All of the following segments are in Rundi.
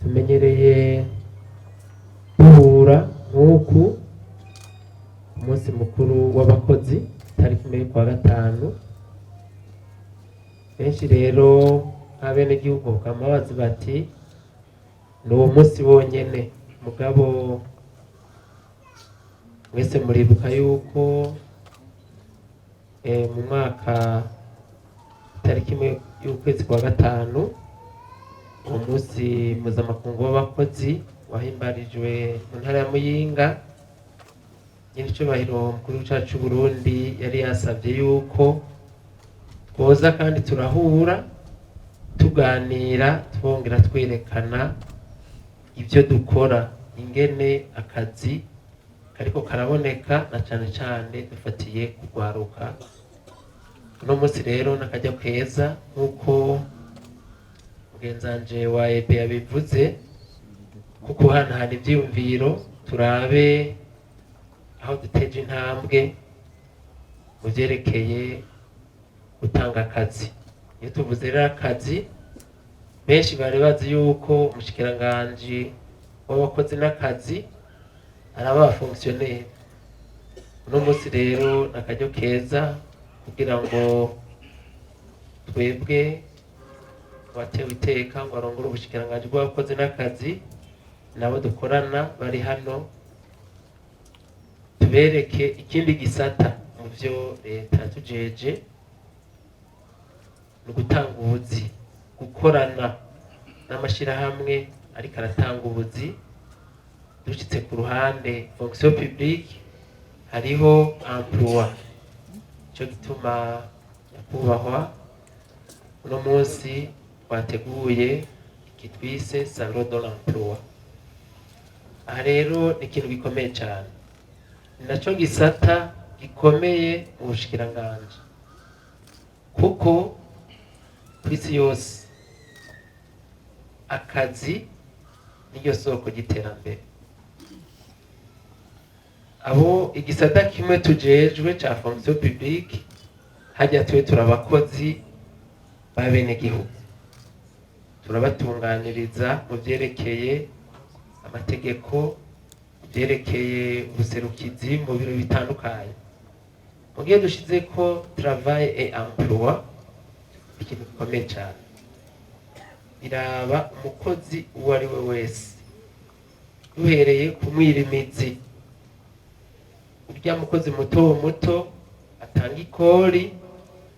Tumenyereye duhura nk'uku ku munsi mukuru w'abakozi, tariki 1 y'ukwa gatanu. Benshi rero nk'abenegihugu bakama bazi bati ni uwo munsi wonyene. Mugabo mwese muribuka yuko mu mwaka tariki 1 y'ukwezi kwa gatanu, uwo munsi mpuzamakungu w'abakozi wahimbarijwe mu ntara ya Muyinga, nyir'icubahiro mukuru w'icacu c'Uburundi yari yasavye yuko twoza kandi turahura, tuganira, twongera twerekana ibyo dukora, ingene akazi kariko karaboneka, na cane cane dufatiye kugwaruka. Uno munsi rero n'akaryo keza, nk'uko mugenzanje wa EB yabivuze, ko guhanahana ivyiyumviro, turabe aho duteje intambwe mu vyerekeye gutanga akazi. Iyo tuvuze rero akazi, benshi bari bazi yuko umushikiranganji w'abakozi n'akazi araba aba fonctionnaires. Uno munsi rero ni akaryo keza kugira ngo twebwe watewe iteka ngo arongore ubushikiranganji bw'abakozi n'akazi, nabo dukorana bari hano, tubereke ikindi gisata mu vyo leta yatujeje, ni ugutanga ubuzi, gukorana n'amashirahamwe ariko aratanga ubuzi. Dushitse ku ruhande fonction publique, hariho emploi. Ico gituma, nyakubahwa, uno munsi twateguye iki twise salon de l'emploi. Aha rero ni ikintu gikomeye cyane, ni naco gisata gikomeye mu bushikiranganji, kuko ku isi yose akazi niryo soko ry'iterambere. Abo igisata kimwe tujejwe ca fonction publique, hajya twe turabakozi b'abenegihugu, turabatunganiriza mu vyerekeye amategeko, mu vyerekeye ubuserukizi mu biro bitandukanye. Mu gihe dushize ko travail et emploi, ikintu gikomeye cyane, biraba umukozi uwo ari we wese, duhereye ku mwirimizi, urya mukozi muto muto atanga ikori,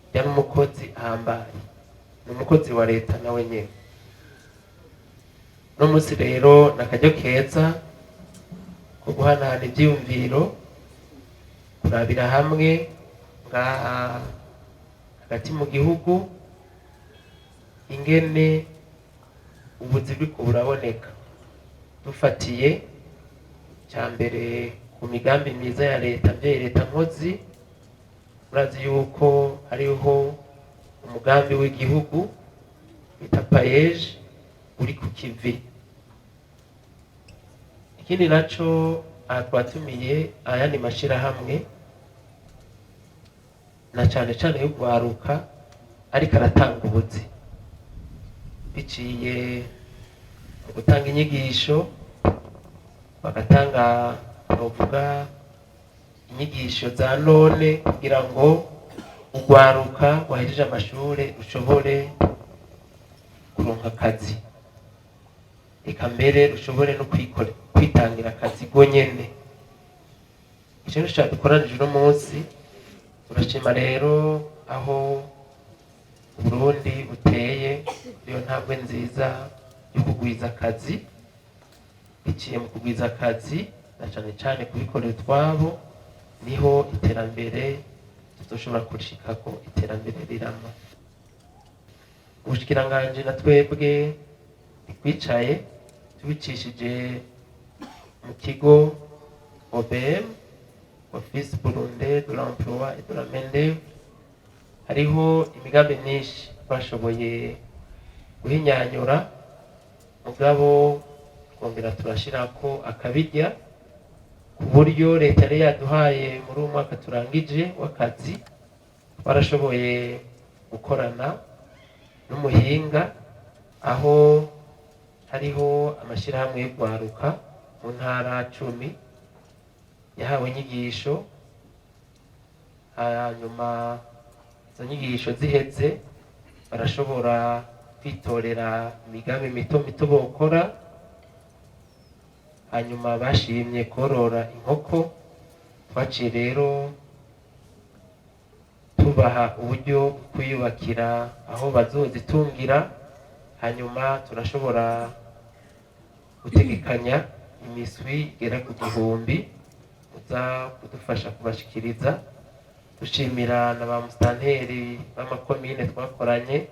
urya n'umukozi ahambaye, ni umukozi wa leta nawe nyene. Uno munsi rero ni akaryo keza ko guhanahana ivyiyumviro, kurabira hamwe ngaha hagati mu gihugu ingene ubuzi buriko buraboneka, dufatiye cya mbere ku migambi myiza ya leta mvyeyi, leta nkozi. Murazi yuko hariho umugambi w'igihugu bita PAEEJ uri ku kivi. Ikindi naco, aha twatumiye ayandi mashirahamwe, na cane cane yo gwaruka, ariko aratanga ubuzi biciye mu gutanga inyigisho, bagatanga, novuga, inyigisho za none, kugira ngo urwaruka rwahejeje amashure rushobore kuronka akazi, eka mbere rushobore no kwitangira akazi rwonyene. Ico nico cadukoranije uno munsi. Turashima rero aho Uburundi buteye iyo ntambwe nziza yo kugwiza akazi. Biciye mu kugwiza akazi, na cane cane kubikorera utwabo, niho iterambere tuzoshobora kurishikako, iterambere rirama. Ubushikiranganji na twebwe ntitwicaye. Tubicishije mu kigo OBM, Office Burundais de l'Emploi et de la Main d'Oeuvre, hariho imigambi myinshi twashoboye guhinyanyura, mugabo twongera turashirako akabirya ku buryo leta yari yaduhaye muri uwo mwaka turangije w'akazi. Twarashoboye gukorana n'umuhinga aho Hariho amashirahamwe y'urwaruka mu ntara 10 yahawe inyigisho. Hanyuma izo nyigisho ziheze, barashobora kwitorera imigambi mito mito bokora. Hanyuma bashimye korora inkoko. Twaciye rero tubaha uburyo bwo kwiyubakira aho bazozitungira. Hanyuma turashobora gutegekanya imiswi igera ku 1000 uza kudufasha kubashikiriza. Dushimira na ba musitanteri b'amakomine twakoranye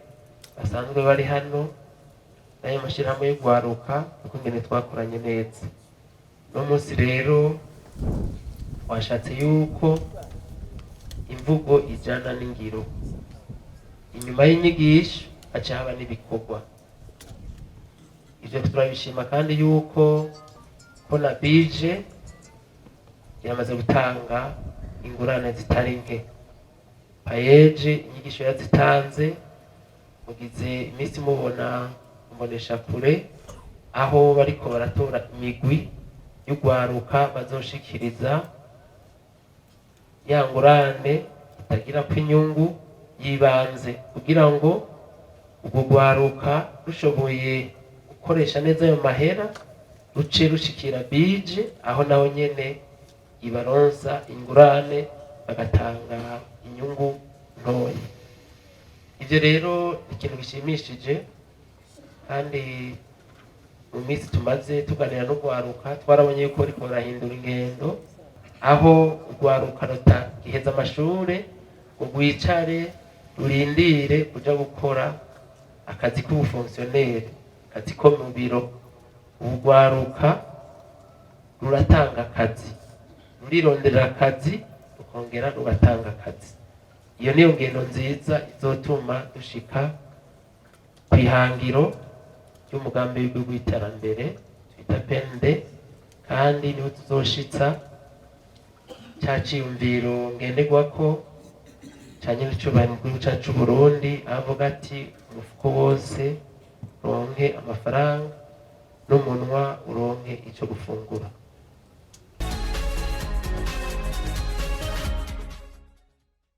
basanzwe bari hano, n'ayo mashyirahamwe y'urwaruka, kuko ingene twakoranye neza. Uno munsi rero twashatse yuko imvugo ijana n'ingiro. Inyuma y'inyigisho haca haba n'ibikorwa. Ivyo turabishima, kandi yuko ko na bije yamaze gutanga ingurane zitari nke. PAEEJ inyigisho yazitanze. Mugize iminsi mubona imbonesha kure aho bariko baratora imigwi y'urwaruka bazoshikiriza ya ngurane itagira ko inyungu y'ibanze, kugira ngo urwo rwaruka rushoboye gukoresha neza ayo mahera ruce rushikira bije, aho naho nyene ibaronsa ingurane bagatanga inyungu ntoya. Ivyo rero ni ikintu gishimishije. Kandi mu minsi tumaze tuganira n'urwaruka, twarabonye yuko bariko barahindura ingendo, aho urwaruka rutagiheza amashure ngo rwicare rurindire kuja gukora akazi k'ubufonctionnaire, akazi ko mu biro. Urwaruka ruratanga akazi, rurironderera akazi, rukongera rugatanga akazi. Iyo niyo ngendo nziza izotuma dushika kw'ihangiro ry'umugambi w'igihugu w'iterambere twita PND, kandi niho tuzoshitsa ca ciyumviro ngenderwako ca nyen'icubahiro mu gihugu cacu c'Uburundi, avuga ati: "Umufuko wose uronke amafaranga n'umunwa uronke ico gufungura."